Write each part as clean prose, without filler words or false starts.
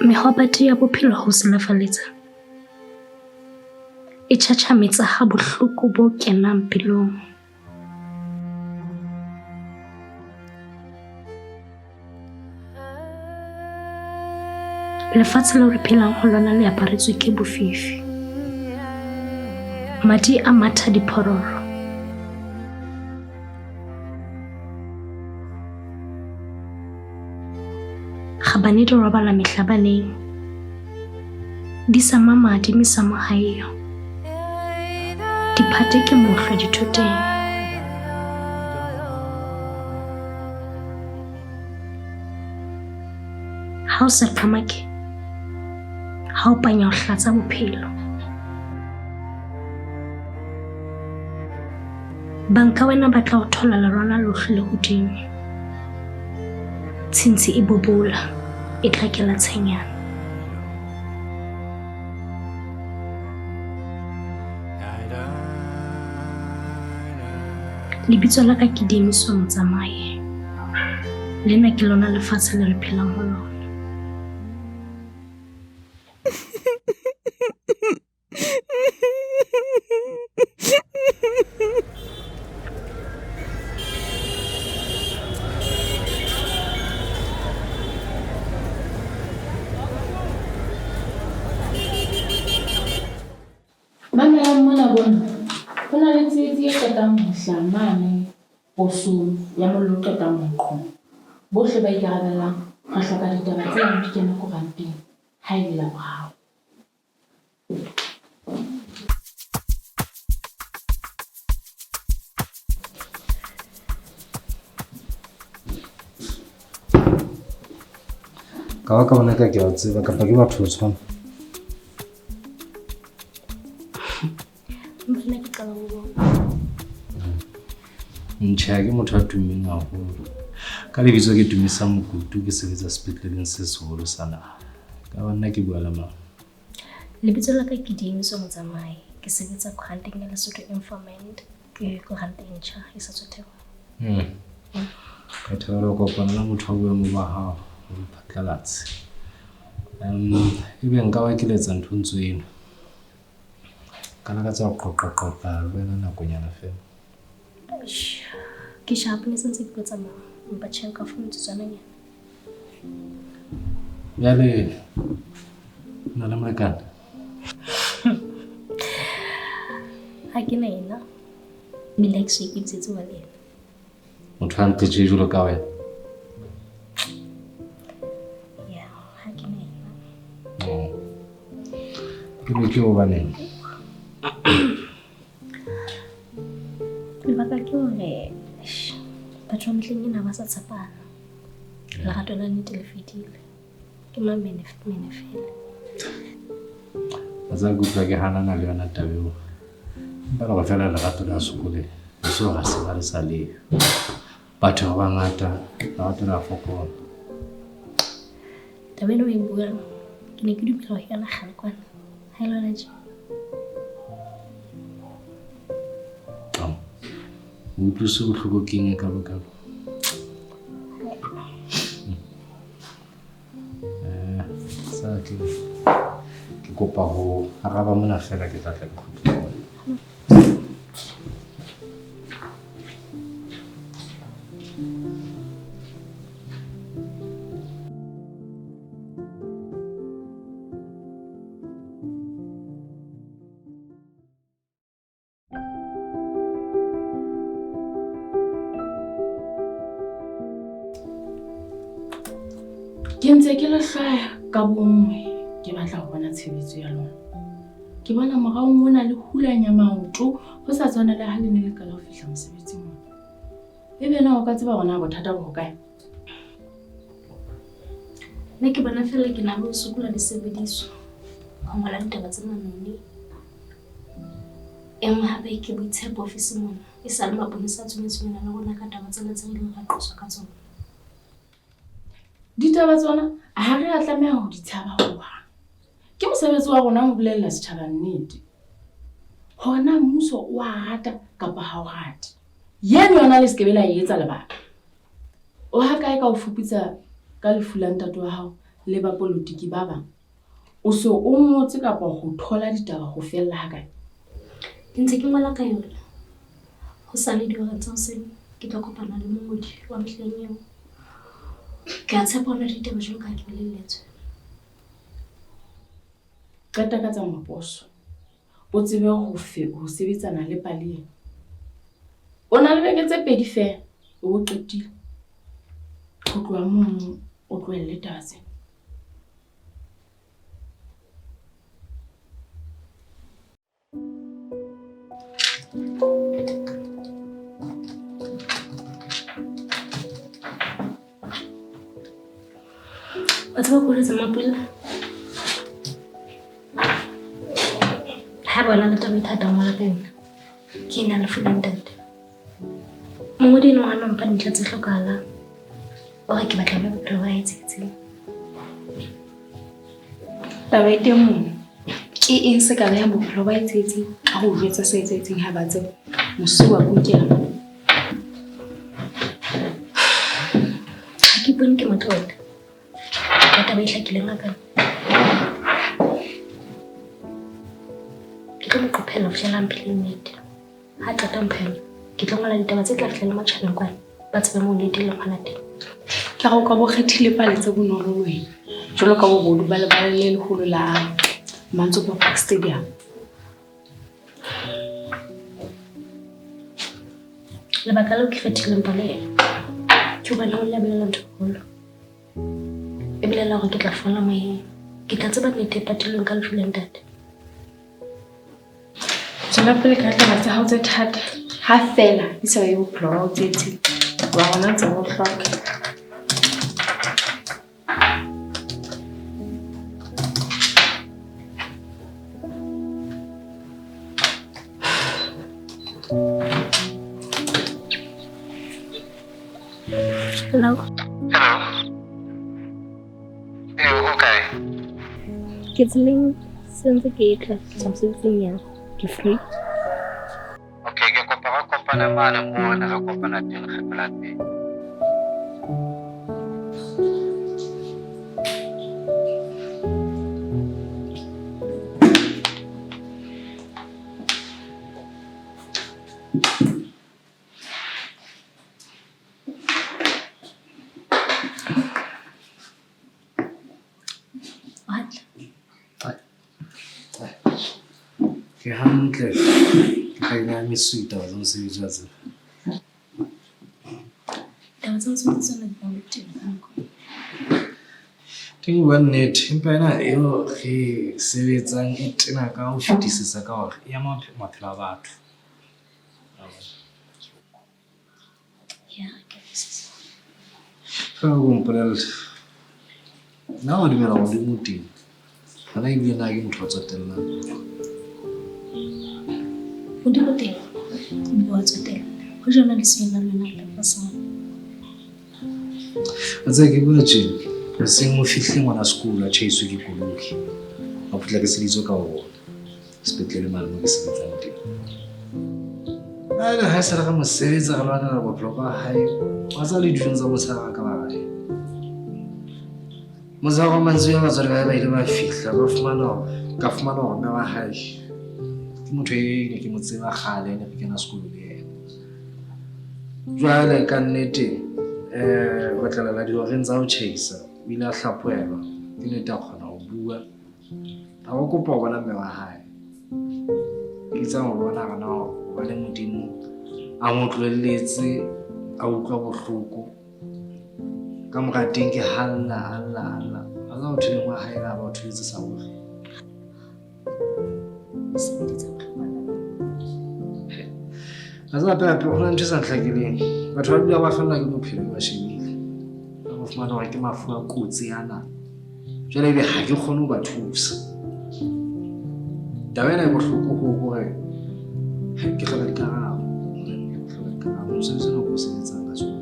Mehwabadi ya bophelo ha o selafaletsa e tjhatjhametsa ha bohloko bo kenang pelong. Lefatshe leo re phelang ho lona le aparetswe ke bofifi. Madi a matha diphororo. Kgabane di robala mehlabaneng. Di sama madi mesamo ha eyo. Diphate ke mohlwa dithoteng. Ha o sa qhamake, ha o panya o hlatsa bophelo. Banka wena ba tla o thola lerwala lohle le hodimo. Tshintshi e bobola, e tlakela tshenyana. Lebitso la ka ke Demiso Motsamai. Lena ke lona lefatshe le re phelang ho lona. Mamelang mona bona, ho na le tsietsi e qetang ho hlaha mane posong ya mollo o qetang ho qhoma. Bohle ba ikarabellang re hloka ditaba tse yang di kena koranteng ha e le Laboraro. Ka ba ka bona ka ke a tseba kapa ke batho tshwana. Nna ke qala ho bona. Ntjhe ha ke motho a tummeng haholo. Ka lebitso ke Tumisa Mokutu ke sebetsa sepetleleng se seholo sa naha. Ka ba nna ke bua le mang? Lebitso la ka ke Dimiso Motsamai. Ke sebetsa koranteng ya Lesotho Informant. Ke koranta e ntjha e sa tswa thehwa. Ka thabela ho kopana le motho wa boemo ba hao ho phatlalatse. Ebe nka ba ke letsa ntho ntso eno. Ka lakatsa ho qoqa-qoqa le wena nakonyana feela. Eish, Ke sharp ne sentse ke tlo tsamaya. Empa tjhe nka fa metsotswananyana. Jwale o na le molekane? Ha ke na ena. Ebile ha ke so ikemisetse ho ba le yena. Motho a ntle tje jwalo ka wena. Ya, ha ke na ena. Oh. Ke be ke hobaneng? Lebaka ke hore eish, batho ba mehleng ena ba sa tshepana. Lerato la nnete le fedile. Ke mamene mene fela. Wa tseba ke utlwa ke hanana le yona taba eo. Empa le hore feela lerato le a sokoleha. So ha se ba le sa leyo. Batho ba bangata lerato le a fokola. Taba ena o e buang, ke ne ke dumela hore yona kgale kwana. Ha e le hona tje. Ao. O utlwise bohloko ke eng e kalo-kalo? Sa ke ke kopa ho araba mona feela ke tla tla ke kgutle. Ke ntse ke le hlwaya ka bonngwe ke batla ho bona tshebetso ya lona. Ke bona moraong mona le hulanya maoto ho sa tshwana le ha le ne le qala ho fihla mosebetsing mona. Ebe na o ka tseba hore na bothata bo hokae? Nna ke bona feela ke na le ho sokola disebediswa ho ngola ditaba tse manoni. E nngwe hape ke boitshepo ofisi mona. E sa le maponesa a tswenya-tswenyana le rona ka taba tsena tse re ileng ra qoswa ka tsona. Ditaba tsona ha re a tlameha ho di tshaba hohang. Ke mosebetsi wa rona ho bolella setjhaba nnete. Hore na mmuso o a rata kapa ha o rate. Yeno yona le se ke be la e etsa lebaka. O ha kae ka ho fuputsa ka lefu la ntate wa hao le bapolotiki ba bang, o so o ngotse kapa ho thola ditaba ho fella hakae? Ke ntse ke ngola ka yona. Ho sa le dihora tsa hoseng ke tlo kopana le mongodi wa mehleng eo. Ke a tshepa hona ditaba jwalo ka ha ke bolelletswe. Qeta ka tsa maposo. O tsebe ho sebetsana le pale ena. O na le beke tse pedi feela, o bo qetile. Ho tloha mono o tlohelle taba tsena. Wa tseba ko jwetsa Mapula? Ha bona le taba e thata ho ngola ka yona. Ke ena lefu la ntate. Mongodi enwa ha na mpha dintlha tse hlokahalang. O re ke batla ho bophelo ba hae tsietsing. Taba e teng mono. Ke eng se ka behang bophelo ba hae tsietsing ka ho jwetsa se etsahetseng ha ba tseba mosuwa kukela? Ha ke ipone ke motlotlo ka taba e hlakileng hakana. Ke tlo mo qophella ho fihlela a mphile nnete. Ha qeta mpha yona, ke tlo ngola ditaba tse tla fihlela matjhabeng kwana, ba tsebe moo nnete e leng hona teng. Ke re o ka bo kgethile pale tse bonolo wena, jwalo ka bobodu ba lebala le leholo la Mantsopa Park Stadium. Lebaka leo ke kgethileng pale ena ke hobane ho nna e bolela ntho e kgolo. E bolela hore ke tla fola moyeng. Ke tla tseba nnete e patilweng ka lefu la ntate. Tswela pele ka taba tsa hao tse thata. Ha feela di sa behe bophelo ba hao tsietsing, wa rona ntse re o hloka. Hello. Hello. Eh, o kae? Ke tseleng se ntse ke tla tswa mosebetsing ya ke free. Okay, ke kopa re kopane mane moo ne re kopana teng kgetlo la pele. O hantle? Ke hantle. Ke tla ina mesuwe taba tsa mosebetsi wa tseba. Taba tsa mosebetsi tsona di ba teng ka nako. Teng bua nnete, empa ena eo re sebetsang e tena ka ho fetisisa ka hore e ama maphelo a batho. Ya, ke utlwisisa. Feela o mpolelle. Nna o dumela hore Modimo o teng. Hona ebile na ke motho a tsotellang. Modimo teng, ebile wa tsotella. Ho jona le sena le wena re tla sa. Wa tseba ke bua tjena, hoseng o fihlile ngwana sekolo a tjhaiswe ke koloi. A potlakiseditswe ka ho rona sepetlele mane moo ke sebetsang teng. Jwale ha e sa le re mo sebetsa re lwanela bophelo ba hae, wa tseba le dijong tsa motshehare ka ba hae. Motshehare wa mantsiboya batswadi ba hae ba ile ba fihla ba fumana hore ka fumana hore mme wa hae ke motho e ne ke mo tseba kgale ne re kena sekolo le yena. Jwale ka nnete ho tlalela dihoreng tsa ho tjhaisa o ile a hlaphohelwa ke nnete a kgona ho bua. A go kopa ho bona mme wa hae. Ke itse ho bona hore na hobane Modimo a mo tlohelletse a utlwa bohloko. Ka mora teng ke halla halla halla. A tla ho thweng wa hae a ba o tholetse sa hore. A tseba hape hape ho na ntho e sa ntlhakeleng. Batho ba dula ba fellwa ke bophelo ba shebile. Ba go fumana hore ke mafu a kotsi ana. Jwale ebe ha ke kgone ho ba thusa. Taba ena e bohloko ho hore ke hloka dikarabo. Ke hloka dikarabo. Mosebetsi ona o ko sebetsang ka tsona.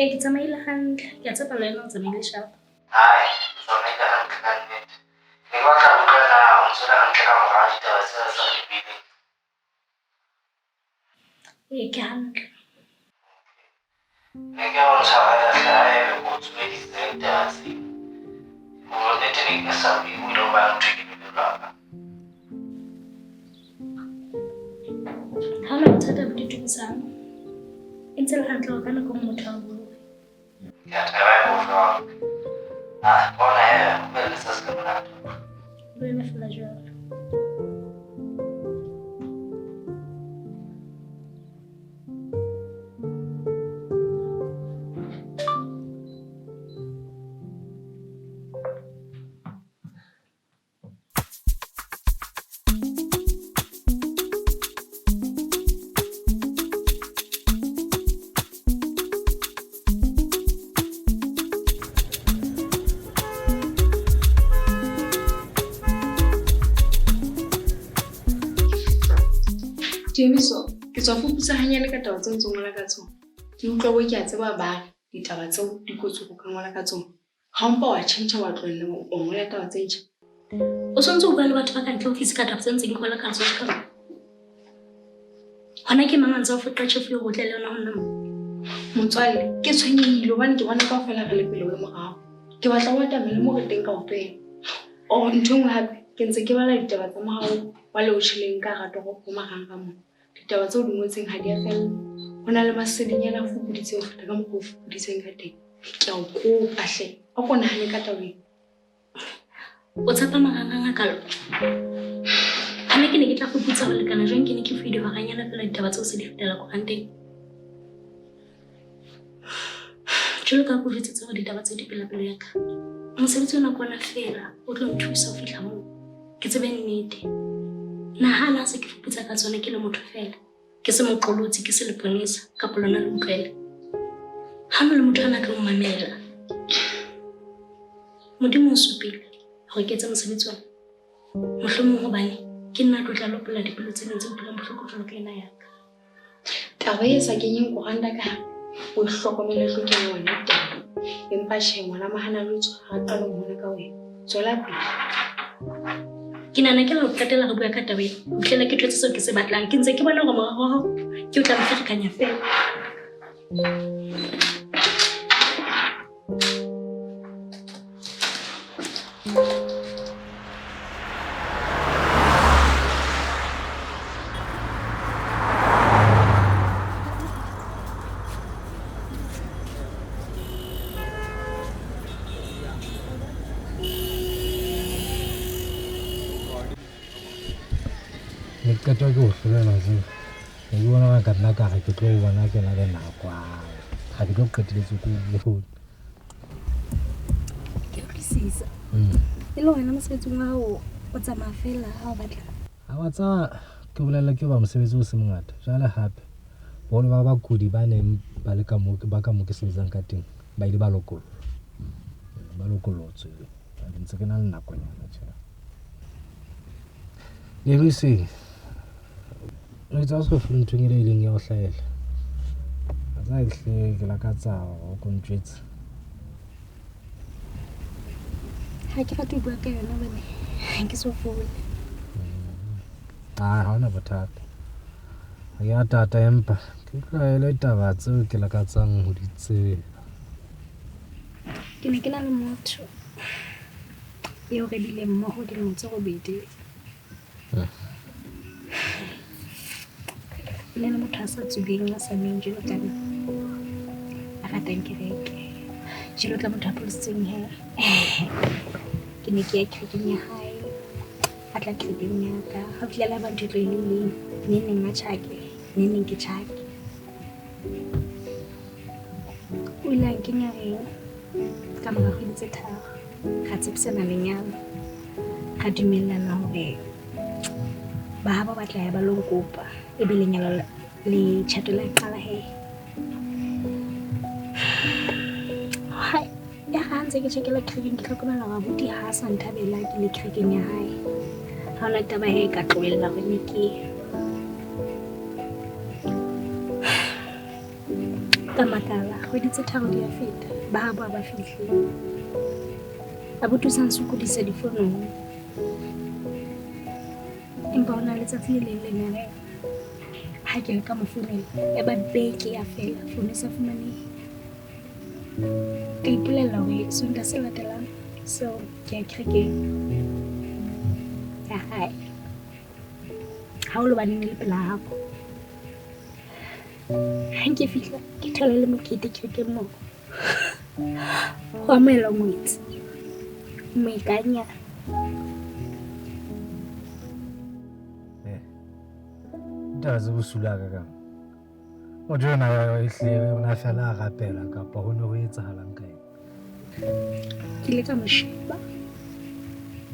Ee, ke tsamaile hantle. Ke a tshepa le wena o tsamaile sharp. Hai, ke tsamaile hantle ka nnete. Ne ke batla ho utlwa na o ntso le hantle ka mora ditaba tsena tse re di buileng. Ee, ke hantle. Ne ke re o ntshwarele hle haebe ke o tsomeditse ka ditaba tseo. Bonnete ne ke sa bue le hobane ntho e ke lebelo la ka. Ha hona bothata bo ditumisang. E ntse le hantle hore ka nako e nngwe motho a bue. Ke a thaba haebe ho jwalo. Ah, bona he, o be le letsatsi le monate. Le wena feela jwalo. Temiso, ke tswa fuputsa hanyane ka taba tseo ntso ngola ka tsona. Ke utlwa bo ke a tseba ba re ditaba tseo di kotsi ho ka ngola ka tsona. Ha o mpa wa tjhentjha wa tlohella o ngola taba tse ntjha. O tshwanetse ho bua le batho ba ka ntle ofisi ka taba tse ntseng ke ngola ka tsona. Hona ke mang a ntse a foqa tjhefu eo ho tle le yona ho nna mo? Motswalle, ke tshwenyehile hobane ke bona kaofela re le pele ho le morao. Ke batla ho atamela mo re teng kaofela. Or ntho e nngwe hape, ke ntse ke bala ditaba tsa morao wa le o tjheleng ka hara toropo marangrang mona. Ditaba tseo di ngotseng ha di a fella. Ho na le masedinyana a fupuditseng ho feta ka mokgwa o fupuditseng ka teng. Ke a o kopa hle, a ko nahane ka taba ena. O tshepa marangrang a kalo? Ha ne ke ne ke tla fuputsa ho lekana jwang ke ne ke fuwe dihoranyana feela ditaba tseo se di fetela koranteng. Jwalo ka ha ke o jwetsitse hore ditaba tseo di pela pelo ya ka. Mosebetsi ona ke ona feela o tlo nthusa ho fihla moo. Ke tsebe nnete. Nahana ha se ke fuputsa ka tsona ke le motho feela. Ke se moqolotsi, ke se leponesa, kapa lona le utlwela. Ha no le motho a na tlo mmamela. Modimo o supile hore ke etse mosebetsi ona. Mohlomong hobane ke nna a tlo tla lopolla dipelo tse ding tse utlwileng bohloko jwalo ka ena ya ka. Taba e sa kenyeng koranta ka hare, o hlokomele tlo kena wena taba. Empa tjhe, ngwana mahana jwetso ha re qale ho mmona ka wena. Tswela pele. Ke nahana ke la ho qetela re bua ka taba ena. Ho fihlela ke thotse seo ke se batlang. Ke ntse ke bona hore morero wa hao ke o tla mferekanya feela. Ne ke qetwa ke ho hlolelwa tseo. Ne ke bona ka nna ka re ke tlo o bona ke na le nako. Ha ke tlo qeteletse ke o bone. Ke utlwisisa. E le wena mosebetsing wa hao o tsamaya feela ha o batla. Ha wa tseba ke bolella ke hoba mosebetsi o se mongata. Jwale hape boholo ba bakudi ba neng ba le ka moo ba ka moo ke sebetsang ka teng ba ile ba lokollwa. Ba lokolotswe. Ntse ke na le nakonyana tjhe. Lebohise, o etsa o se fuwe ntho e ileng ya o hlahela. A tseba hle ke lakatsa hore o ko ntjwetse. Ha ke rate ho bua ka yona hobane ha ke so fole. Ah, ha hona bothata. Ha ke a tata empa ke utlwa e le taba tseo ke lakatsang ho di tseba. Ke ne ke na le motho eo re bileng mmoho dilemo tse robedi. Ne le motho a sa tsubeng, a sa nweng jwalo ka nna. A ratang kereke. Jwalo ka motho a pholositsweng he. Ke ne ke ya kerekeng ya hae. A tla kerekeng ya ka. Ha fihlela ba ntho e tlwaelehileng. Neng neng a tjhake, neng neng ke tjhake. O ile a nkenya reng ka mora kgwedi tse tharo. Ra tshepisana lenyalo. Ra dumellana hore ba habo ba tla ya ba lo nkopa. Ebe lenyalo le tjhato la qala he. Hai, ya ha ntse ke tjhakela kerekeng ke hlokomela hore abuti ha a sa nthabela ke le kerekeng ya hae. Ha hona taba e ka tlohella hore ne ke ka makala. Dikgwedi tse tharo di a feta, ba habo ha ba fihle. Abuti o sa nsokodisa difonong. Empa ho na le letsatsi le leng le neng ha ke leka mo founela, ya ba beke ya fela, founu e sa fumanehe. Ka ipolella hore Sontaha se latelang seo ke ya kerekeng ya hae. Haholo hobane e ne le pela habo. Ha nke fihla ke thola le mokete kerekeng moo. Ho amohelwa ngwetsi, moekanya. Ditaba tse bosula hakakang. Motho ena ehlile o ne a fela a rapela kapa ho ne ho etsahalang ka ena? Ke ile ka mo sheba,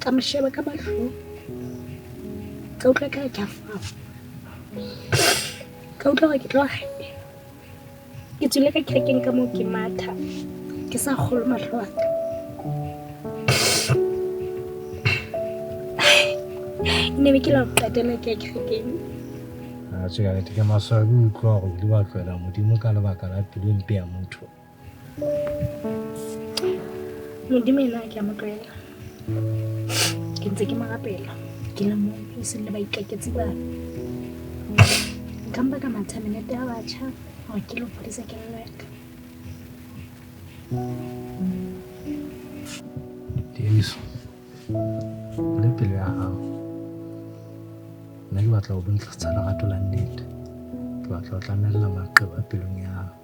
ka mo sheba ka mahlong, ka utlwa ekare ke a fafa, ka utlwa hore ke tlo kgela. Ke tswile ka kerekeng ka moo ke matha, ke sa kgolwe mahlo a ka. E ne be ke la ho qetela ke ya kerekeng. Atjhe, ka nnete ke maswabi ho utlwa hore o ile wa tlohela Modimo ka lebaka la pelo e mpe ya motho. Modimo ena ke a mo tlwaela. Ke ntse ke mo rapela. Ke le mong, e seng le baikaketsi bana. Nka mpa ka matha menete ya batjha hore ke lo phodisa kelello ya ka. Tiiso, le pelo ya hao. Nna ke batla ho bontsha lerato la nnete. Ke batla ho tlamella maqeba pelong ya hao.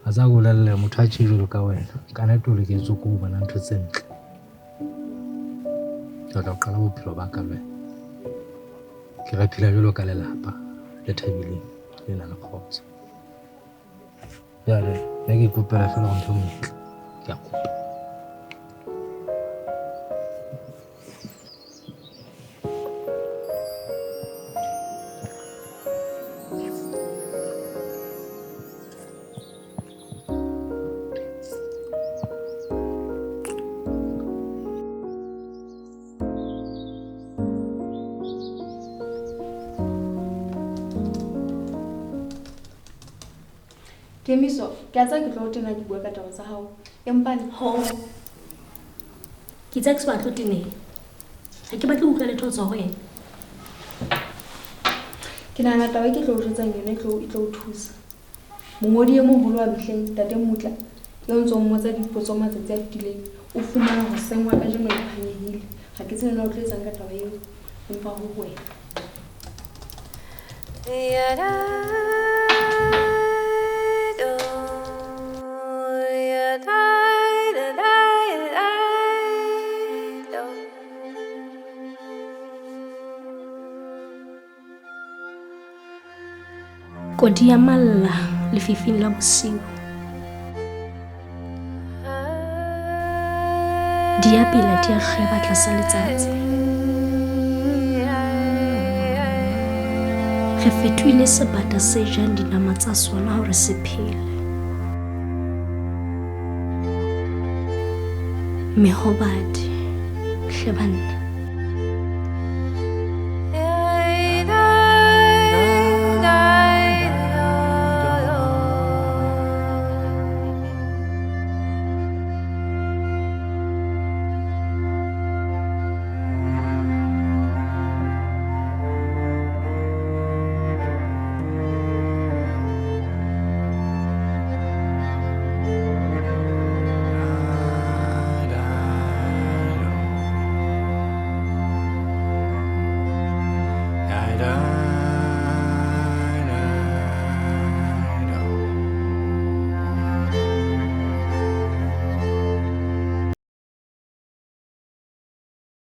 A tsa ko bolelle motho a tjhe jwalo ka wena. Ka nnete o loketse ko ho bona ntho tse ntle. Ke batla ho qala bophelo ba ka le wena. Ke re phela jwalo ka lelapa le thabileng, le nang le kgotso. Jwale nna ke ikopela feela hore ntho e ntle. Ke a kopa. Kemiso, ke a tseba ke tlo o tena ke bua ka taba tsa hao. Empa ho. Ke itse ha ke se batle ho teneng. Ha ke batle ho utlwa letho ho tswa ho wena. Ke nahana taba e ke tlo o jwetsang yona e tlo e tlo o thusa. Mongodi e moholo wa mehleng, Ntate Mmutla, eo ntso mmotsa dipotso matsatsi a fetileng, o fumana hoseng wa kajeno e phanyehile. Ha ke tsebe na o tlo etsang ka taba eo, empa ho ho wena. Kodi ya malla lefifing la bosiu. Di ya pela di a hlweba tlasa letsatsi. Re fetohile sebata se jang dinama tsa sona hore se phele. Mehobadi, hle banna.